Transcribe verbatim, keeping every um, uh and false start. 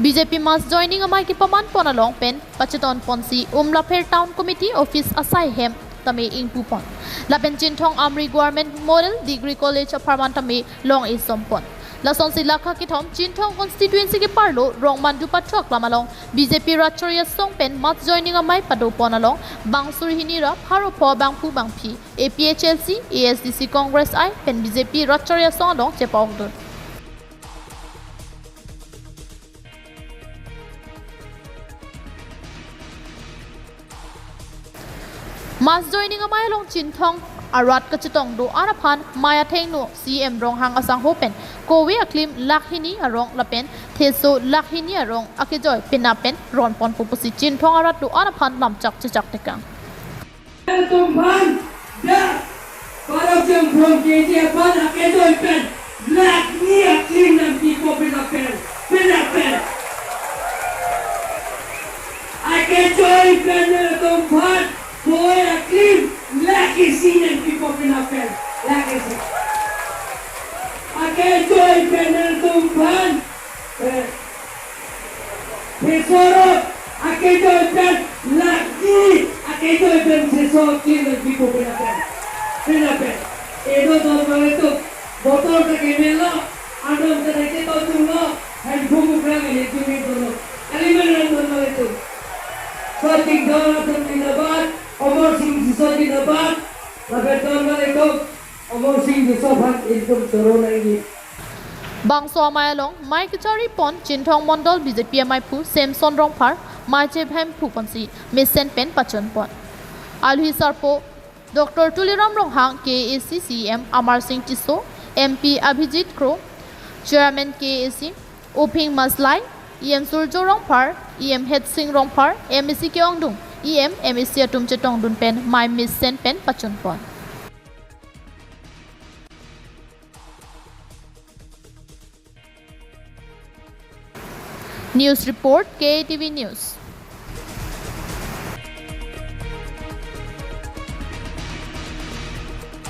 B J P mass joining amei kepaman pon along pen pacheton ponsi Umlapher Town Committee office asai hem tame ingpu pon. Lapen Chinthong Amri Government Model Degree College apharman tame long-e som pon. Lasonsi lakha kethom Chinthong constituency keparlo Rongmandu Pathu Aklam along B J P rat chori asong pen mass joining amei pado pon along bang suri hini ra pharo pho bangphu bangphi A P H L C, A S D C Congress I pen B J P rat chori asong along chepa-okdun. Mass joining amei along Chinthong arat kachetong do-an aphan mei athengno C M Ronghang asangho pen kove aklim lakh hini arong lapen theso lakh hini arong akejoi penap pen ron ponpo pusi Chinthong arat do-an aphan lamchak chechak tekang. Atum aphan dak pharo jang from K G aphan akejoi pen lakh ni aklim nangpipo penap pen, penap pen. Akejoi pen atum aphan kove aklim lakh isi nangpipo penap pen, lakh isi. Akejoi pen atum aphan, eh, theso rok akejoi pen lakh ni akejoi pen theso aklim nangpipo penap pen, penap pen. Edo dorbar atum botol ta kemelo, adon ta neke to chunglo, handphone ukrang ele chungi dolo. Kalimanrong dorbar atum. Sotik Dor atum zindabad, Amar Sing Tisso zindabad, lapen dorbar atum Amar Sing Tisso aphan ingtum choro nangji. Bangso amei along mei kechari pon Chinthong Mondol B J P ameiphu Samson Rongphar mei chebhemphu ponsi mesen pen pachun pon. Alohi sarpo Doctor Tuliram Ronghang, K A A C C E M Amar Sing Tisso, M P Abhijit Kro, Chairman K A A C, Uphing Maslai, E M Surjo Rongphar, E M Hetsing Rongphar, M A C ke-ongdung, E M, M A C atum chetongdun pen mei mesen pen pachun pon. News report, K A T V News.